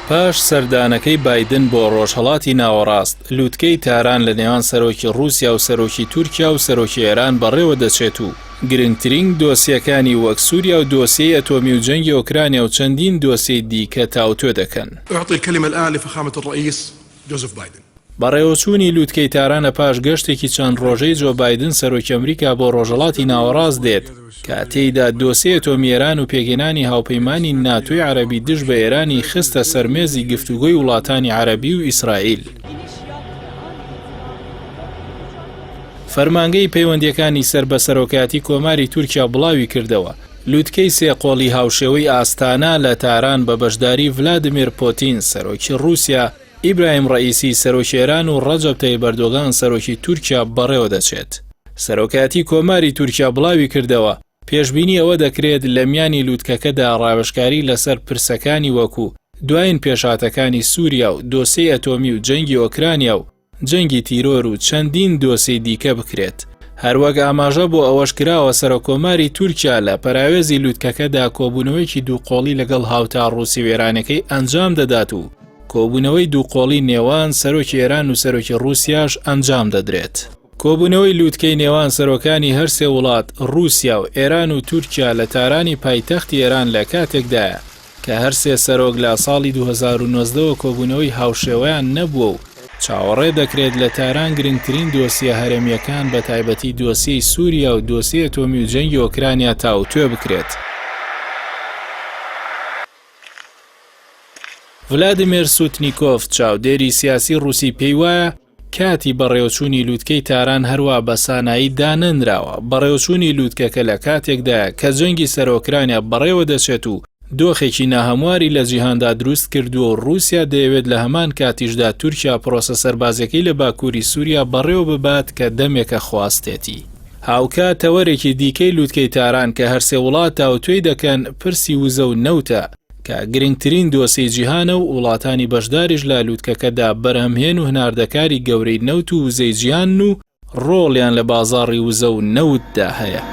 پاش سەردانەکەی بایدن بۆ ڕۆژهەڵاتی ناوەڕاست، لوتکەی تاران لە نێوان سەرۆکی ڕووسیا و سەرۆکی تورکیا و سەرۆکی ئێران بەڕێوە دەچێت و گرنگترین دۆسیەکانی وەک سووریا و دۆسیەی ئەتۆمی و جەنگی ئۆکرانیا و چەندین دۆسیەی دیکە تاوتوێ دەکەن. اعطی الکلمە الان لفخامە الرئیس جۆزف بایدن. بەڕێوەچوونی لووتکەی تاران لە پاش گەشتێکی چەند ڕۆژەی جۆ بایدن سەرۆکی ئەمریکا بۆ ڕۆژهەڵاتی ناوەڕاست دێت کە تێیدا دۆسیەی ئەتۆمی ئێران و پێکهێنانی هاوپەیمانی ناتۆی عەرەبی دژ بە ئێرانی خستە سەر مێزی گفتوگۆی وڵاتانی عەرەبی و ئیسرائیل. فەرمانگەی پەیوەندییەکانی سەر بە سەرۆکایەتی کۆماری تورکیا بڵاویکردەوە، لوتکەی سێ قۆڵی هاوشێوەی ئاستانا لە تاران بە بەشداری ڤلادیمێر پۆتین سەرۆکی ڕووسیا، ئیبراهیم ڕەئیسی سەرۆکی ئێران و ڕەجەب تەیب ئەردۆگان سەرۆکی تورکیا بەڕێوەدەچێت. سەرۆکایەتی کۆماری تورکیا بڵاویکردەوە، پێشبینی ئەوە دەکرێت لە میانی لوتکەکەدا ڕاوێژکاری لەسەر پرسەکانی وەکو دوایین پێشهاتەکانی سوریا و دۆسێی ئەتۆمی و جەنگی ئۆکرانیا و جەنگی تیرۆر و چەندین دۆسێی دیکە بکرێت. هەروەک ئاماژە بۆ ئەوەش کراوە سەرۆککۆماری تورکیا لە پەراوێزی لوتکەکەدا کۆبوونەوەیەکی دووقۆڵی لەگەڵ هاوتا ڕووسی و ئێرانەکەی ئەنجام دەدات و کۆبوونەوەی دووقۆڵی نێوان سەرۆکی ئێران و سەرۆکی ڕووسیاش ئەنجام دەدرێت. کۆبوونەوەی لووتکەی نێوان سەرۆکانی هەرسێ وڵات ڕووسیا و ئێران و تورکیا لە تارانی پایتەختی ئێران لە کاتێکدایە کە هەرسێ سەرۆک لە ساڵی 2019 وە کۆبوونەوەی هاوشێوەیان نەبووە و چاوەڕێ دەکرێت لە تاران گرنگترین دۆسیە هەرێمییەکان بە تایبەتی دۆسیەی سووریا و دۆسیەی ئەتۆمی و جەنگی ئۆکرانیا تاوتوێ بکرێت. ڤلادیمێر سوتنیکۆف، چاودێری سیاسی ڕووسی پێی وایە، کاتی بەڕێوەچوونی لووتکەی تاران هەروا بە سانایی دانەنراوە، بەڕێوەچوونی لووتکەکە لە کاتێکدایە کە جەنگی سەر ئۆکرانیا بەڕێوە دەچێت و دۆخێکی ناهەمواری لە جیهاندا دروست کردووە و ڕووسیا دەیەوێت لە هەمان کاتیشدا تورکیا پرۆسە سەربازیەکەی لە باکووری سووریا بەڕێوە ببات کە دەمێکە خواستێتی. هاوکات تەوەرێکی دیکەی لووتکەی تاران کە هەرسێ وڵات تاوتوێی دەکەن پرسی وزە و نەوتە، کە گرنگترین دۆسێی جیهانە و وڵاتانی بەشداریش لە لوتکەکەدا بەرهەمهێن و هەناردەکاری گەورەی نەوت و وزەی جیهانن و ڕۆڵیان لە بازاڕی وزە و نەوتدا هەیە.